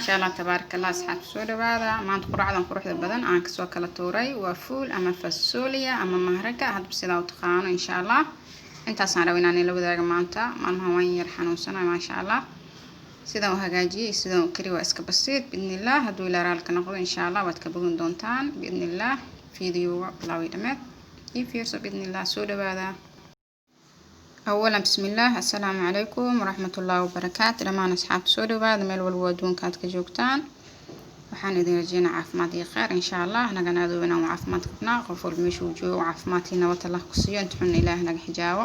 Maasha Allah, tabaaraka Allah. Asxaabta, soo dhawaada. Maanta quraacdan quruxda badan aan kasoo kala tuuray waa fuul ama fasooliya ama mahraga, hadba sidaa u taqaano, insha Allah. Intaasaan raba inaan ila wadaaga maanta. Maalmahan waan yar xanuunsanay. Maasha Allah, sidaan u hagaajiyey, sidaan u kari waa iska basiid. Biidnillah, hadduu ilaa raalka noqdo, insha Allah waad ka bogan doontaan biidnillah. Videoga bilaaway dhammeed ii fiirso biidnillah. Soo dhawaada. Awalan, bismillaah, assalaamu calaykum waraxmatullaahi wabarakaatu. Dhammaan asxaabta, soo dhawaada meel walba adduunka aad ka joogtaan. Waxaan idin rajeynaa caafimaad iyo kheyr, insha Allah. Nagana adow inaan caafimaad qabnaa. Qof walba meeshuu joogo caafimaadkii nabad Allah ku siiyo, inta xunna Ilaah naga xijaabo.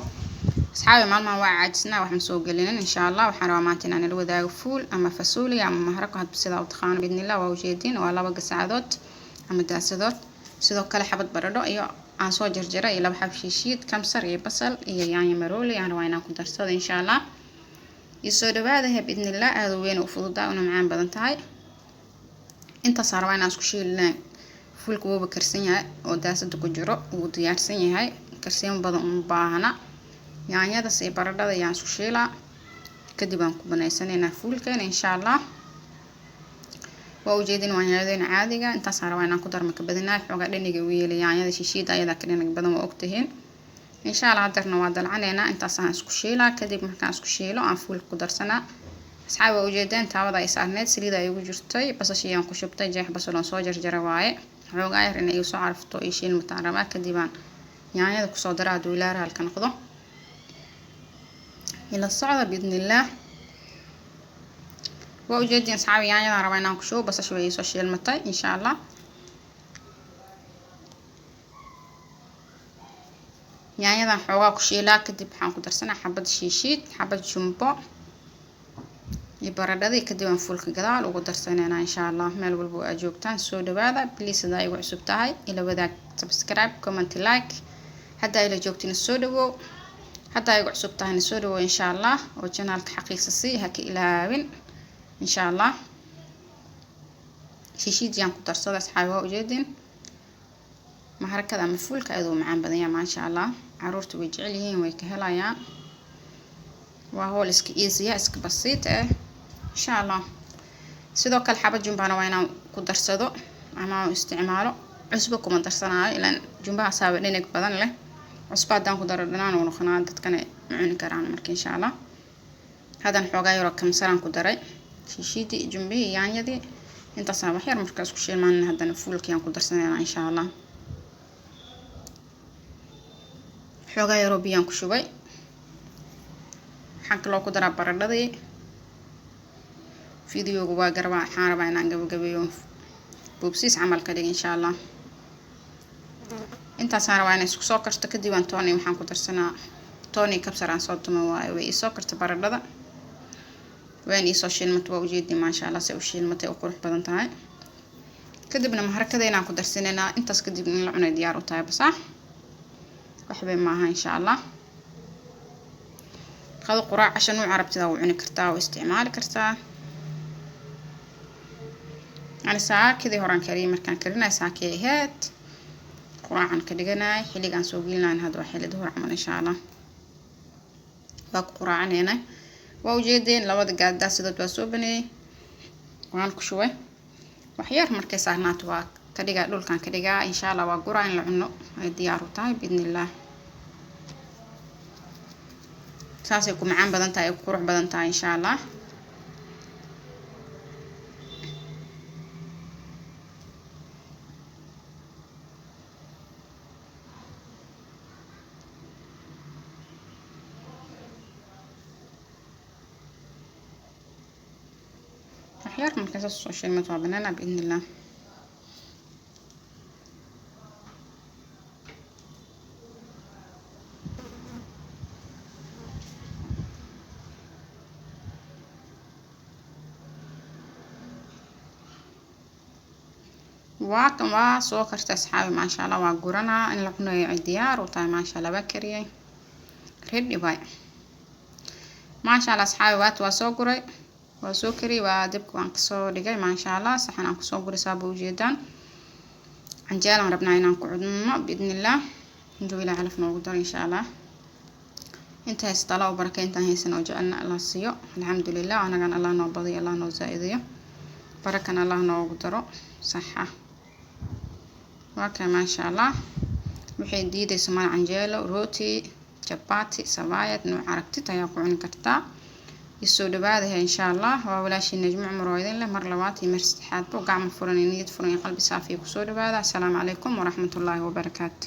Asxaabi, maalmahan waa caajisnaa, wax ma soo gelinin. Insha Allah waxaan rabaa maanta inaan ila wadaago fuul ama fasuuliya ama mahrako, hadba sidaa u taqaano, biidnillah. Waa ujeedin, waa laba gasacdood ama daasadood. Sidoo kale xabad baradho iyo aan soo jarjaray iyo laba xab shiishiid, kamsar iyo basal iyo yaanyo marooli aan rabaa inaan ku darsado, insha Allah. Iyo soo dhawaadaha biidnillah. Aada u weyn u fududaa una macaan badan tahay. Intaasaan rabaa inaan isku shiilina. Fuulka wuuba karsan yahay oo daasada ku jiro, wuu diyaarsan yahay, karsiin badan uma baahna. Yaanyadas iyo baradhada ayaan isku shiilaa, kadib aan ku banaysanaynaa fuulkeena, insha Allah. Waa ujeedin, waa yaanyadeena caadiga. Intaasaan rabaa inaan ku darma, ka badinaa xoogaa dhaniga u yeelay yaanyada shishiida, ayadaa ka dhanig badan, waa ogtihiin, insha Allah. Hadarna waa dalcaneynaa. Intaasaan isku shiilaa, kadib markaan isku shiilo aan fuulka ku darsanaa. Asxaabi, waa ujeedeen, taawada ay saarneyd, saliida ay ugu jirtay, basashii aan ku shubtay, jeex basal oon soo jarjara waaye. Xoogaa yar inay igu soo carfto iyo shiilmataan rabaa, kadib aan yaanyada kusoo dara, hadduu ilaa raalka noqdo. Ila socda biidnillaah. Waa ujeedin, asxaabi, yaanyadan rabaa inaan ku shubo. Basasha way iisoo shiilmatay, insha Allah. Yaanyadan xoogaa ku shiilaa, kadib waxaan ku darsanaa xabad shiishiid, xabad jumbo iyo baradhadii. Kadib aan fuulka gadaal ugu darsaneynaa, insha Allah. Meel walba aad joogtaan, soo dhawaada. Please, hadaa igu cusub tahay, ila wadaag subscribe, comment, like. Haddaa ila joogtina, soo dhawow. Haddaa igu cusub tahayna, soo dhawow, insha Allah, oo channelka xaqiisa sii ha ka ilaawin, insha Allah. Shishiidiyaan ku darsada, asxaabi, waa ujeedin. Maharakada ama fuulka aad uu macaan badan yahay, maasha Allah. Caruurta way jecel yihiin, way ka helayaan. Waa howl iska easy, iska basiit ah, insha Allah. Sidoo kale xabad jumbana waa inaan ku darsado ama aan isticmaalo. Cusbo kuma darsanaayo, ilaan jumbaha asaaba dhinag badan leh. Cusbo haddaan ku daro, dhanaan uu noqonaa, dadkana ma cuni karaan. Marka, insha Allah, haddana xoogaa yaroo kamsaraan ku daray, shishiidii, jumbihii, yaanyadii. Intaasaan wax yar markaa isku shiilmaan, haddana fuulkii aan ku darsanayna, insha Allah. Xoogaa yaroo biyaan ku shubay. Waxaan kaloo ku daraa baradhadii. Videoga waa garabaa, waxaan rabaa inaan gabagabeeyo, boobsiis camal ka dhig, insha Allah. Intaasaan rabaa inay isku soo karto, kadib aan tooni waxaan ku darsanaa, tooni kabsar aan soo tuma waayo. Way iisoo karta baradhada, waan iisoo shiilmata, waa ujeedii, maasha Allah, say u shiilmatay u qurux badan tahay. Kadibna maharakadeynaan ku darsanaynaa. Intaas kadib in la cunay diyaar u tahay, basax waxbay maaha, insha Allah. Qado, quraac, casha, nuuca rabtida wuu cuni kartaa, waa isticmaali kartaa. Yani saakidii horaan kariyay, markaan karinay saakii ahayd, quraacan ka dhiganay. Xilligaan soo gelinayn hadda waa xilli duhur camal, insha Allah. Waa ku quraacaneynay. Waa ujeedeen, labada gaadaasidood waa soo baneeyey, waan ku shubay. Waxyar markay saarnaato waa ka dhigaa, dhulkan ka dhigaa, insha Allah. Waa guraa, in la cuno ay diyaar u tahay biidnillaah. Saasay ku macaan badan tahay, ay ku qurux badan tahay, insha Allah. Waxyar markay saas soo shiilmato waa banaana biidnillaah. Waa kan, waa soo karta, asxaabi, maasha Allah. Waa guranaa, in la cunayo ay diyaar u tahay, maasha Allah. Waa kariyay, ready waay, maasha Allah. Asxaabi, waat waa soo guray, waa soo kariyay, waa dibka waan kasoo dhigay, maasha Allah. Saxan aan kusoo guray, saaba ujeedaan. Canjeelaan rabnaa inaan ku cunno biidnillaah, intuu Ilaah calaf noogu daro, insha Allah. Inta haysta Allah u barakay, intaan haysan oo jecelna Allah siiyo. Alxamdulilah, anagan Allah noo badiyo, Allah noo zaa-idiyo. Barakan Allah noogu daro. Saxa, waa kay, maasha Allah. Waxay diidaysa mal canjeelo, rooti, jabati, sabaayad, nooc aragtid ayaa ku cuni kartaa. Isoo dhawaadaha insha Allah. Waa walaashii Najmo Cumar oo idin leh mar labaad iyo mar saddexaadba gacmo furan iyo niyad furan iyo qalbi saafiya kusoo dhawaada. Asalaamu calaykum waraxmatullaahi wabarakaatu.